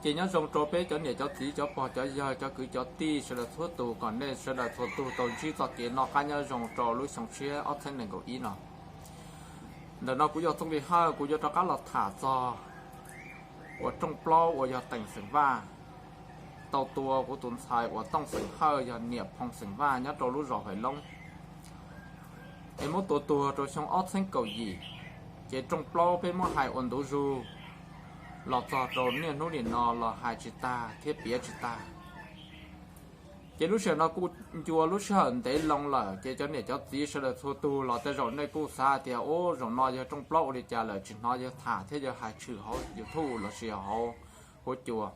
Ces nyob zoo rau peb cov niam cov txiv cov pog cov yawg cov kwv cov tij sawv daws txhua tus, kom nej sawv daws txhua tus tau ntsib txoj kev noj qab nyob zoo rau lub xyoo tshiab ob txhiab nees nkaum ib no. Ntawm no kuv yog Txooj Lis Hawj, kuv yuav rov qab los tham txog uas rooj plaub uas yog Teem xeem Vaj tau tua kuv tus ntxhais uas Tooj xeem Hawj yog niam Phoo xeem Vaj nyob rau lub zos Hais Loob, es muab tua tuag rau xyoo ob txhiab kaum yim. Ces rooj plaub peb muab hais ua ntu zus los txog rau niaj hnub nim no los hais tsis tag thiab piav tsis tag. Ces lub sij hawm no kuj ncua lub sij hawm ntev loo lawm, ces cov niam cov txiv sawv daws txhua tus los tej zaum nej kuj xav tias, ub, zaum no yog rooj plaub ua li cas lawm tsis hnov yawg tham thiab yawg hais tshwm hauv YouTube lossis hauv huab cua.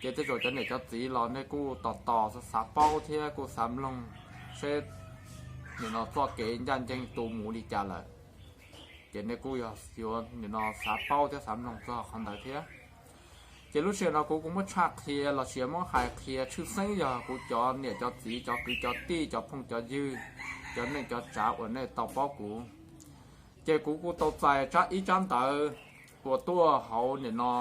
Ces tej zaum cov niam cov txiv los nej kuj tos tos xav xav paub thiab kuj xav mloog seb nim no txoj kev ncaj ncees tu mus li cas lawm. Ces nej kuj yog yuav nim no xav paub thiab xav mloog txog qhov ntawd thiab. Ces lub sij hawm no kuv kuj muab tshaj qhia lossis muab hais qhia tshwj xeeb yog kuv cov niam cov txiv cov kwv cov tij cov phooj cov ywg, cov neej cov tsav uas nej tau paub kuv. Ces kuv kuj tau txais tsab ib tsab ntawv uas tuaj hauv nim no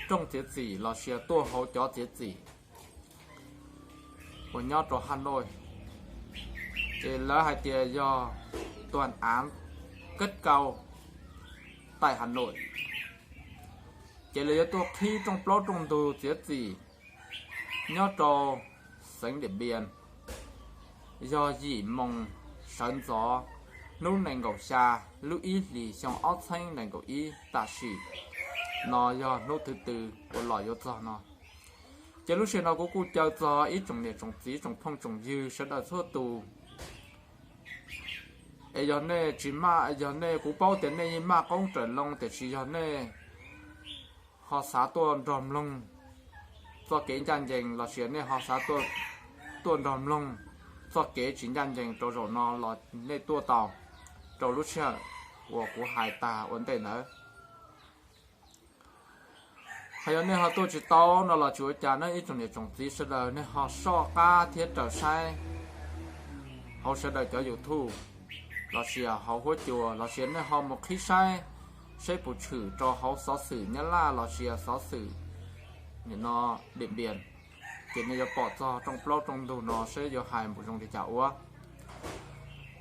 rooj txiav txim lossis tuaj hauv cov txiav txim uas nyob rau Hà Nội. Ces lawv hais tias yog toàn án cấp cao tại Hà Nội. Ces lawv yuav tuaj qhib rooj plaub rooj ntug txiav txim nyob rau xeev Điện Biên, yog yim moos sawv ntxov hnub nees nkaum xya lub ib hlis xyoo ob txhiab nees nkaum ib tam sim no yog hnub thứ tư uas los yuav txog no. Ces lub sij hawm no kuv kuj caw txog ib tsoom niam tsoom txiv tsoom phooj tsoom ywg sawv daws txhua tus, es yog nej tsis maj, yog nej, kuv paub tias nej yeej maj qoob raws loo, tiam sis yog nej ho xav tuaj nrog mloog txoj kev ncaj ncees lossis nej ho xav tuaj nrog mloog txoj kev tsis ncaj ncees rau zaum no los nej tuaj tau rau lub sij hawm uas kuv hais tas ua ntej ntawd. Hos yog nej ho tuaj tsis tau no los tsis ua cas na ib tsoom niam tsoom txiv sawv daws, nej ho soj qab thiab raws saib hauv sawv daws cov YouTube lossis hauv huab cua lossis nej ho mus qhib saib, saib puas tshwm rau hauv xov xwm Nyab Laj lossis xov xwm nim no Điện Biên, ces nej yuav pom txog rooj plaub rooj ntug no seb yuav hais npaum zoo li cas ua.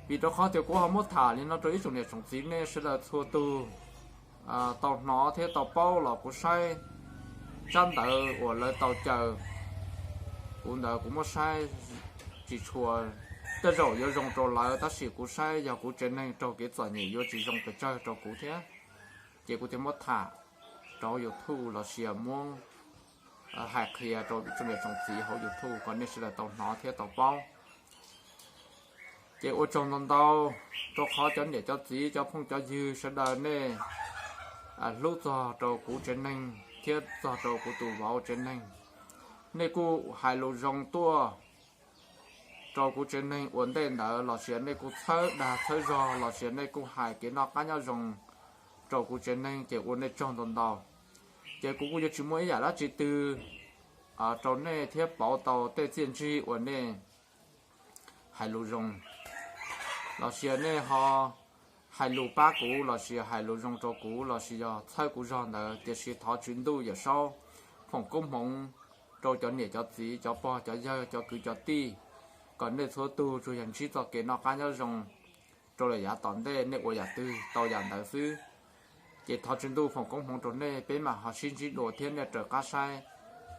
Vim rau qhov tias kuv ho muab tham li no rau ib tsoom niam tsoom txiv nej sawv daws txhua tus tau hnov thiab tau paub los kuv saib tsab ntawv uas lawv tau caw kuv ntawd kuv muab saib tsis tshua, tej zaum yuav zoo rau lawv tab sis kuv saib yog kuv tsev neeg raug kev txom nyem yuav tsis zoo pes tsawg rau kuv thiab. Ces kuv thiaj muab tham rau hauv YouTube lossis muab hais qhia rau tsoom niam tsoom txiv hauv YouTube kom nej sawv daws tau hnov thiab tau paub. Ces ua tsaug ntau ntau rau qhov cov niam cov txiv cov phooj cov ywg sawv daws nej hlub txog rau kuv tsev neeg thiab txog rau kuv tus vauv tsev neeg. Nej kuj hais lus zoo tuaj rau kuv tsev neeg ua ntej ntawd lossis nej kuj txhawb dag txhawb zog lossis nej kuj hais kev noj qab nyob zoo rau kuv tsev neeg, ces ua nej tsaug ntau ntau. Ces kuv kuj yuav tsis muaj ib yam dab tsi twg rau nej thiab pauv tau tej txiaj ntsig uas nej hais lus zoo lossis nej ho hais lus pab kuv lossis hais lus zoo rau kuv lossis yog txhawb kuv zog ntawd, tiam sis thov Tswv Ntuj Yawm Saub foom koob hmoov rau cov niam cov txiv cov pog cov yawg cov kwv cov tij, kom nej txhua tus tsuas yog ntsib txoj kev noj qab nyob zoo rau lawm yav tom ntej, nej ua yam twg tau yam ntawd xwb. Ces thov Tswv Ntuj foom koob hmoov rau nej, peb mam ho sib ntsib dua thiab nej raws qab saib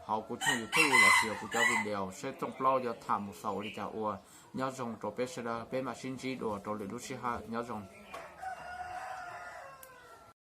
hauv kuv channel YouTube lossis kuv cov video seb rooj plaub yuav tham mus xaus ua li cas ua. Nyob zoo rau peb sawv daws, peb mam sib ntsib dua rau lwm lub sij hawm, nyob zoo.